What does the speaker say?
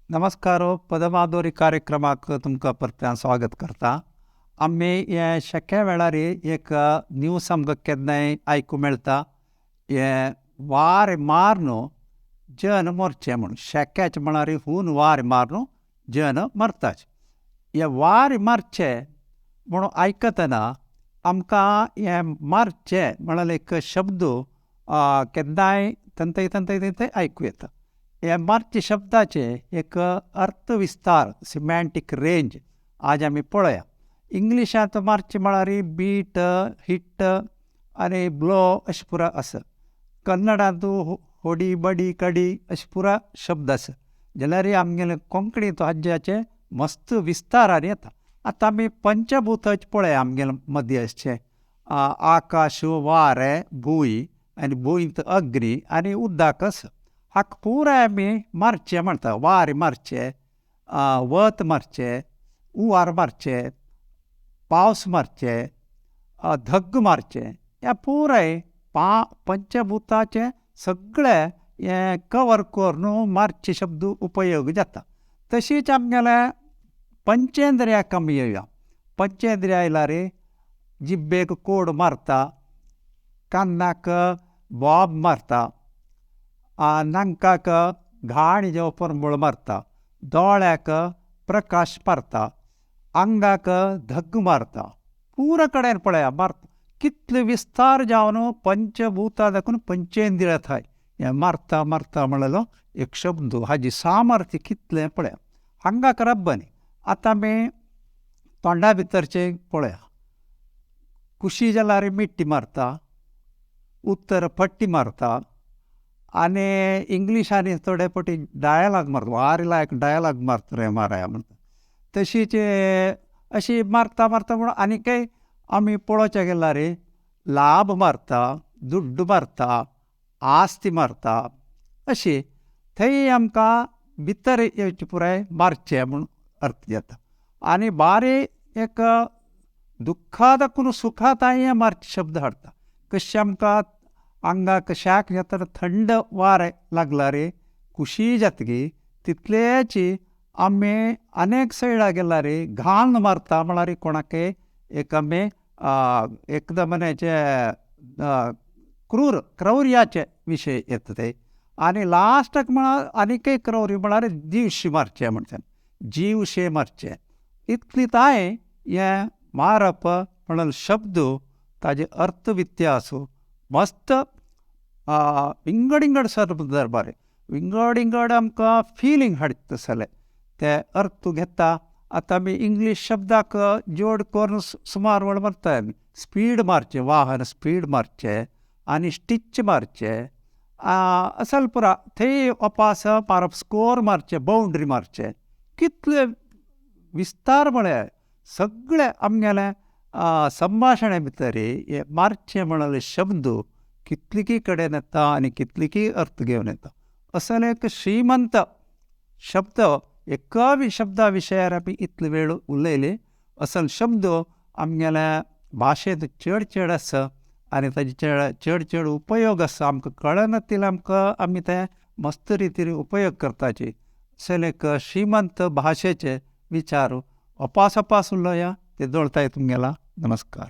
नमस्कार, पदमाधुरी कार्यक्रमाक तुमकां परत्यान स्वागत करता. आमी हे शक्या वेळार एक न्यूज आमकां केन्नाय आयकूंक मेळटा, हे वारें मारून जन मरचें म्हूण. शेक्याचे म्हळ्यार हून वारें मारून जन मरताच. हे वारें मारचें म्हणून आयकतना आमकां हें मारचें म्हळ्यार एक शब्द केन्नाय तंतय तंतय तंतय आयकूं येता. हे मारचे शब्दाचे एक अर्थ विस्तार, सिमॅन्टीक रेंज आज आमी पळया. इंग्लिशांत मारचें म्हळ्यार बीट, हिट आनी ब्लो अशें पुरा आसा. कन्नडांत होडी, बडी, कडी अशें पुरा शब्द आसा. जाल्यार आमगेले कोंकणींत हाज्याचे मस्त विस्तारान येता. आतां आमी पंचभूताच पळया आमगेले मदीं आसचें आकाश, वारें, भूंय आनी भूंयत अग्नी आनी उदक आसा. हाका पुराय आमी मारचें म्हणटा. वारें मारचें, वत मारचें, हुंवार मारचें, पावस मारचें, धग मारचें, ह्या पुराय पंचभुताचें सगळें हें कवर करून मारचें शब्द उपयोग जाता. तशीच आमगेले पंचेंद्रियाक आमी येवया. पंचेंद्रिया आयल्यार जिब्बेक कोड मारता, कानाक बोब मारता, नांकाक घाण जावं परमळ मारता, दोळ्याक प्रकाश मारता, आंगाक धग मारता. पुरा कडेन पळया मारता. कितले विस्तार जावन पंचभूता दाखून पंचेंद्रिया थंय हें मारता मारता म्हणलेलो एक शब्द हाजी सामर्थ्य कितलें पळया. हांगा करप न्ही. आतां आमी तोंडा भितरचें पळया. कुशी जाल्यार मिट्टी मारता, उत्तर पट्टी मारता आनी इंग्लिशांनी थोडे फावटी डायलॉग मारता, वारी लायक डायलॉग मारता रे माराया म्हणटा. तशीच अशी मारता मारता म्हूण आनीकय आमी पळोवच्या गेल्यार लाभ मारता, दुड्ड मारता, आस्ती मारता, अशी थंय आमकां भितर येवचे पुराय मारचें म्हूण अर्थ जाता. आनी बारीक एक दुख्खा दाखून सुखा तांय मारचे शब्द हाडटा. कशें आमकां आंगाक शाक जाता, थंड वारें लागल्यार खुशी जातकी, तितलेच आमी अनेक सायडा गेल्यार घाण मारता म्हळ्यार कोणाकय एक आमी एकदम क्रूर क्रौर्याचे विशय येता ते. आनी लास्टाक म्हळ्यार आनीकय क्रौर्य म्हळ्यार जीवशे मारचें म्हणटा, जीवशे मारचें. इतली तांय हें मारप म्हणून शब्द ताजे अर्थ व्यत्यास मस्त विंगड विंगड संदर्भार विंगड विंगड आमकां फिलींग हाडटा तसले ते अर्थ घेता. आतां आमी इंग्लीश शब्दाक जोड करून सुमार वेळ मारता आमी. स्पीड मारचें, वाहन स्पीड मारचें आनी स्टिच मारचें, असल पुरा थंय अपास मारप, स्कोर मारचें, बाउंड्री मारचें, कितले विस्तार म्हळ्यार सगळे आमगेले संभाशणे भितर हे मारचें म्हणले शब्द कितलीकी कडेन येता आनी कितलीकी अर्थ घेवन येता. असले एक श्रीमंत शब्द एका शब्दा विशयार आमी इतले वेळ उलयले. असल शब्द आमगेल्या भाशेंत चड चड आसा आनी ताजे चड चड चड उपयोग आसा. आमकां कळना तितले आमकां आमी ते मस्त रितीन उपयोग करताची. असले एक श्रीमंत भाशेचे विचार अपास अपास उलोवया. ते दोळताय तुमगेला. नमस्कार.